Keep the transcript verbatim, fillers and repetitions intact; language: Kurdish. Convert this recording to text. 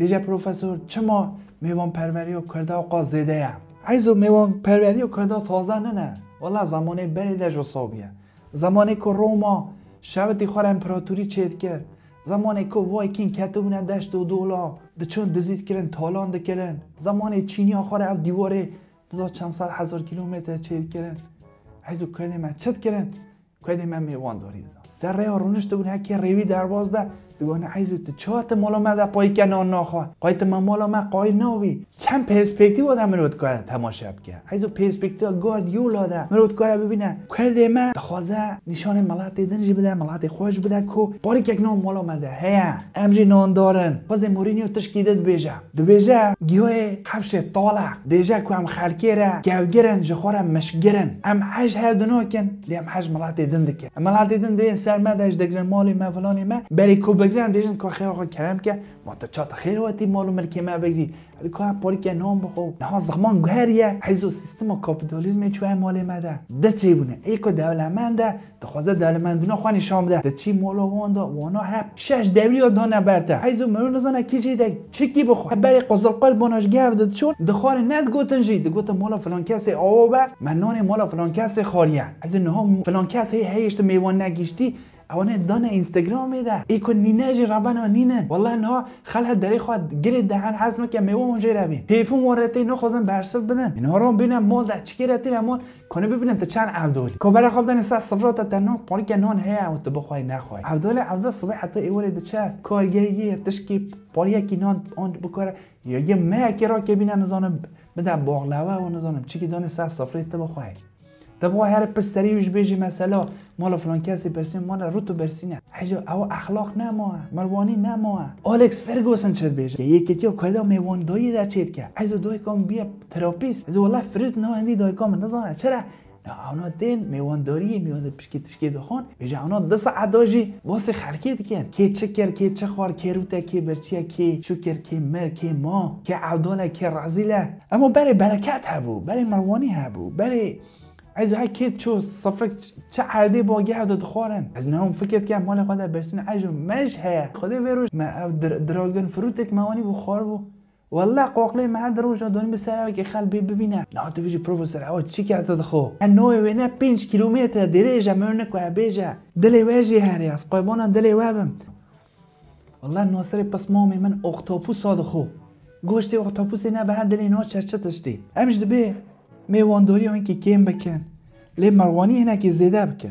Dêje profesor, çima mêvanperweriya Kurda qas zêde ye? Eyzo, mêvanperweriya Kurda taze nine. Wela zemanê berê de ji wisa bûye. Zemanê ku Roma şewitî xwe re împeratorî çêdikir. Zemanê ku vayekîn ketibûne deşt û dola, diçûn dizî dikirin, talan dikirin. Zemanê Çîniya xwe re ev dîwarê niza çend sed hezar kîlometre çêdikirin. Eyzo, Kurdê me çi dikirin? Kurdê me mêwandarî didan. Ser rêya rûniştibûn, heke rêwî derbas be, digotin, Eyzo, tu çawa tu mala me de payîke nan naxwe? Qay tu me mala me qayîl nabî? Çend perspektîfa de mirov dikare temaşe bike. Eyzo, perspektîfa Guardiola de mirov dikare bibîne. Kurdê me dixwaze nîşanê miletê din jî bide, miletê xwe jî bide ku parîkek nav mala me de heye. Em jî nandar in. Xwezê Mourinho tişkî din dibêje. Dibêje, giyayê hefşê tal e. Dêje ku em xelkê re kevgir in, ji xwe re mişkgir in. Em hej hev di nakin, lê em hej miletê din dikin. Em miletê din dê yên ser me de ji digirin, malê me, filanê me. Berê ku bigirin, dêjin ku xêra xwe kerem ke, ma tu çawa tu xêr hatî mal û milkê me bigirî? Li ku parîke nan bixwe. Niha zeman guheriye, eyzo, sîstema kapîtalîzmê çûye malê me de. Di çêbûne. Ê ku dewlemend e, dixwaze dewlemendbûna xwe nîşan bide. Diçî mala wan de, wana hep şeş dewriya dane ber te. Eyzo, mirov nizane kî jê de çikî bixwe. Hep berê qizilqal bona ji gev de diçûn, dixwarin, nedigotin jî. Digotin mala filan kesê awa be, me nanê mala filan kesê xwariye. Ez ê niha filan kes hê heyişt mêwan negihiştî, ewanê dane Instagramê de. Ê ku nîne jî rebena nînin. Wela niha xelk derê xwe girê de hen hez nake mêwan jê re bîn. Hêfin wan re tê naxwazin bersiv bidin. Niha ran bîne mal de, çikê re tîne mal, kanê bibînin tu çend evdolî. Ku berê xwe bidene ser sifra te, te nan, parîke nan heye û tu bixwayî nexwayî. Evdolê evdol sibê heta êwarê diçe. Kargehê yê tişkî pariyekî nan an bikare. Ya yê meyekê rakebîne nizanim bide baxlewe û nizanim çikî dane ser sifrê tu bixwayî. Te bo here pişt serî wî ji bêjî mesela, mala filan kesê bersîn, mala rû tu bersîne. Hece ew exlaq nemaye, merwanî nemaye. Alex Ferguson çi dibêje? Yekîtiya Kurda mêwandariyê de çêdike. Eyzo, dayika min bûye terapîst. Eyzo, wela firût na hindî dayika min nizane. Çira? Na, ewna tên mêwandariyê, mêwan de pişkê tişkê dixwin. Bêje ewna du saet da jî basê xelkê dikin. Kê çi kir, kê çi xwar, kê rûte, kê berçiye, kê çû kir, kê mir, kê ma, kê evdal e, kê rezîl e. Ema berê bereket hebû, berê merwanî hebû, berê Ez her kê çû sifrik ç-, çi erdê bagê hev de dixwarin. Ez niha fikir dikem malê xwe de bersîne, ez jî me jî heye. Xwedê vê roj me ev dr-, dragon fruitek me wanî bû xwar bû. Welle qoqlê me her di roja donî bi ser ew yekê xel bê bibîne. Niha tu bijî profesor ewa çi kete dixwe? Her navê wê ne pênc kîlometre dirêj e, me nikwe bêje. Dilê we jî herê, ez qurbana dilê we bim. Welle nasirê pismamê min oktopus a dixwe. Goştê oktopusê ne bi her dilê naçe çi tiştî. Em ji dibê mêwandorî hinkî kêm bikin. Lê merwanî hinekî zêde bikin.